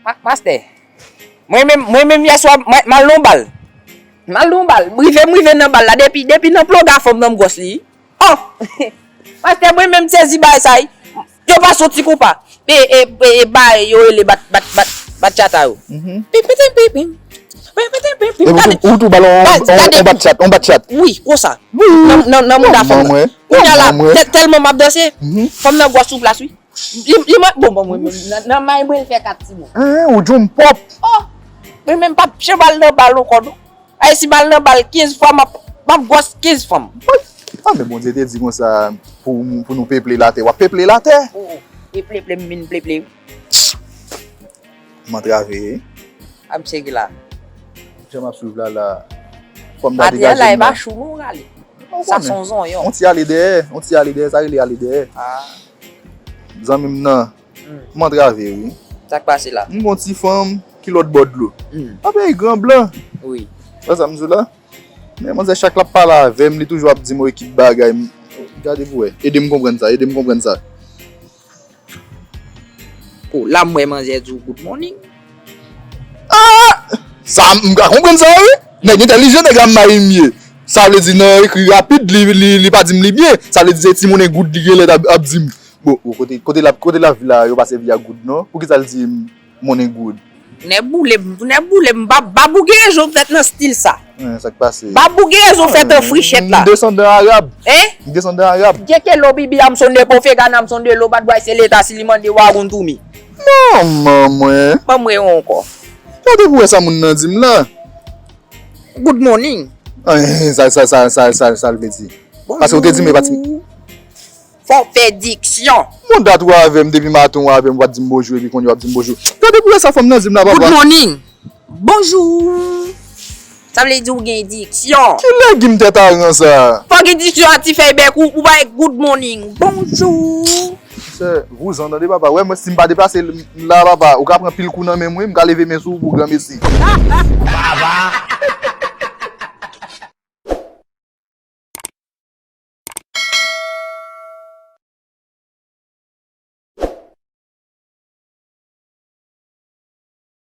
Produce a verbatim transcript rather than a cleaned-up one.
Ma- Mastè, mwen menm, mwen menm yèswa, mwen m al nan yon bal. M al nan yon bal. M rive, m rive nan bal la. Depi, depi nan ploga fanm nan m gwòs li. Oh! Mastè, mwen menm m sezi bagay sa, wi. Yo pase yon ti konpa. E, e, e, e bagay yo rele bat, bat, bat, bat chata yo. Pim, pim, pim, pim. Pim, pim, pim, pim. Epi ou tou, ou tou ba l yon, yon, yon bat chat, yon bat chat. Wi, konsa. Nan, nan, nan mouda fanm nan. Kounye a la, tèlman m ap danse, fanm nan gwòs sou plas, wi. Li, li mwen, bon, bon, mwen menm, nan, nan may mwen, l fè kat timoun. Hein, ou jump up. Oh! Mwen menm, m p ap janm al nan bal ankò, non. Ay, si m al nan bal kenz fwa, m ap, m ap gwòs kenz fanm. Ah, men Bondye te di konsa pou, pou nou peple latè. W ap peple latè. Oh, oh. E pleple, m vin pleple. M antrave. A, misye ki la. Jan m ap swiv la, la. Fò m ta degaje m la. Atè a la, e pa chou non w rale. Sa se yon zonyon. On ti ale dèyè, on ti ale dèyè, sa rele ale dèyè. Ah. Zanmi m nan, m antrave, wi. Sa k pase la? M gon ti fanm ki lòt bò dlo. Anben, gran blan. Wi. Wè sa m di w la? Men manzè, chak l ap pale avè m, li toujou ap di m yon ekip bagay. M- Gade pou wè. Ede m konprann sa, ede m konprann sa. Oh, la m wè manzè di w good morning. Ah! Sa, m ka konprann sa, wi. Nèg entèlijan, nèg a may m ye. Sa vle di, nan ekri rapid, li, li, li pa di m li byen. Sa vle di, se ti monnen good li genlè ap, ap di m. Bon, bon, kote, kote la, kote la vi la, yo pa sèvi ak good, non. Poukisa l di m monnen good? Nèboule m, nèboule m, Ba- Babou gen rezon fèt nan stil sa. Hein, sa k pase? Babou gen rezon fèt nan frichèt la. M desandan arab. Hein? M desandan arab. Djekelo bibi a m sonde pofega nan m sonde lo bat bway se leta si li mande w a gonn toumi. Manman mwen. Ban mwen yon ankò. Gade pou wè sa moun nan di m la. Good morning. Hein, sa, sa, sa, sa, sa, sa l vle di. Paske ou te di m e pa ti. Bonjou. Fò w fè diksyon. Bon, dat ou avè m, depi maten ou avè m, ou pa t di m bonjou, epi kounye a w ap di m bonjou. Gade pou wè sa fanm nan di m la, papa. Good morning. Bonjou. Sa vle di ou gen diksyon. Ki legim tèt aran sa? Fò w gen diksyon a ti fèy bèk ou, ou bay good morning. Bonjou. Mesye, vouzan tande papa. Wè mwen si m pa deplase la papa, ou ka pran pil kou nan men m wi, m ka leve men sou ou pou granmesi. Papa.